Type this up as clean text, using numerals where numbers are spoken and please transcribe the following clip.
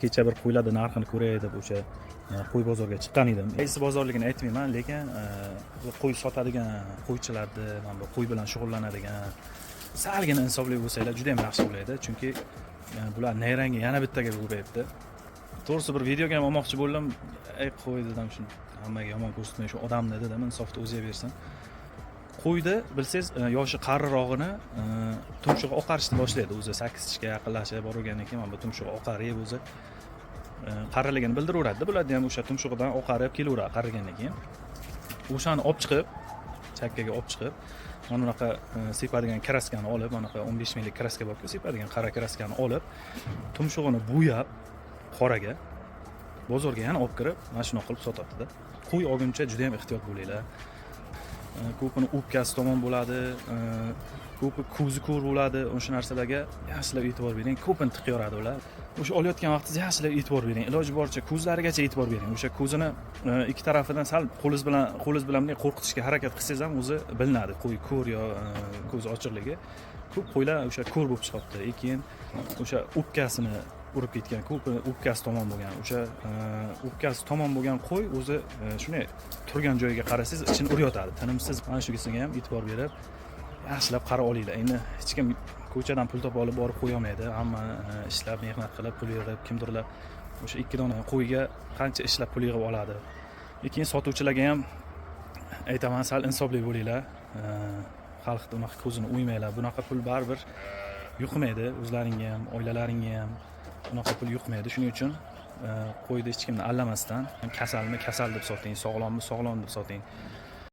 Kecha bir qo'ylarni narxini ko'ray deb o'sha qo'y bozorga chiqqan edim. Qaysi bozorligini aytmayman, lekin bu qo'y sotadigan qo'ychilarni, mana bu qo'y bilan shug'ullanadigan salgina insofli bo'lsanglar juda ham yaxshi bo'ladi, chunki bular nayrangi yana bittaga ko'payibdi. To'g'risi, bir videoga ham olmoqchi bo'ldim. Ey, qo'y dedim, shuni hammaga yomon ko'rsatmay, shu odamni dedim, insofni o'ziga bersin. Qo'yni bilsangiz, yoshi qarirog'ini tumshug'i oqarishni boshlaydi o'zi. 8 tishga yaqinlashib boravergandan keyin mana bu tumshug'i oqarib, o'zi qariligini bildiraveradida. Bularni ham o'sha tumshug'idan oqarib kelaveradi qarigandan keyin. O'shani olib chiqib, chakkaga olib chiqib, mana bunaqa sepadigan краска ni olib, mana bunaqa 15 minglik краска borku, sepadigan qora краска ni olib, tumshug'ini bo'yab qoraga, bozorga yana olib kirib, mana shunaqa qilib sotadida. Qo'y olguncha juda yam ehtiyot bo'linglar. Ko'pini o'pkasi tomon bo'ladi, ko'pi ko'zi ko'r bo'ladi. O'sha narsalarga yaxshilab e'tibor bering. Ko'pini tiqib yoradi ular. O'sha olayotgan vaqtingizda yaxshilab e'tibor bering, iloji boricha ko'zlarigacha e'tibor bering. O'sha ko'zini ikki tarafidan sal qo'lingiz bilan bunday qo'rqitishga harakat qilsangiz ham o'zi bilinadi qo'y ko'r yo ko'zi ochiqligi. Ko'p qo'ylar o'sha ko'r bo'lib chiqyapti. Keyin o'sha o'pkasini urib ketgan, ko'pi o'pkasi tomon bo'lgan. O'sha o'pkasi tomon bo'lgan qo'y o'zi shunday turgan joyiga qarasangiz, ichini urayotadi tinimsiz. Mana shunisiga ham e'tibor berib, yaxshilab qarab olinglar. Endi hech kim ko'chadan pul topib olib borib qo'yolmaydi. Hamma ishlab, mehnat qilib, pul yig'ib, kimdirlar o'sha ikki dona qo'yga qancha ishlab pul yig'ib oladi. Keyin sotuvchilarga ham aytaman, sal insofli bo'linglar. Xalqni unaqa ko'zini o'ymanglar. Bunaqa pul baribir yuqmaydi, o'zlaringga ham, oilalaringga ham unaqa pul yuqmaydi. Shuning uchun qo'yni hech kimni aldamasdan, kasalmi, kasal deb soting, sog'lommi, sog'lom deb soting.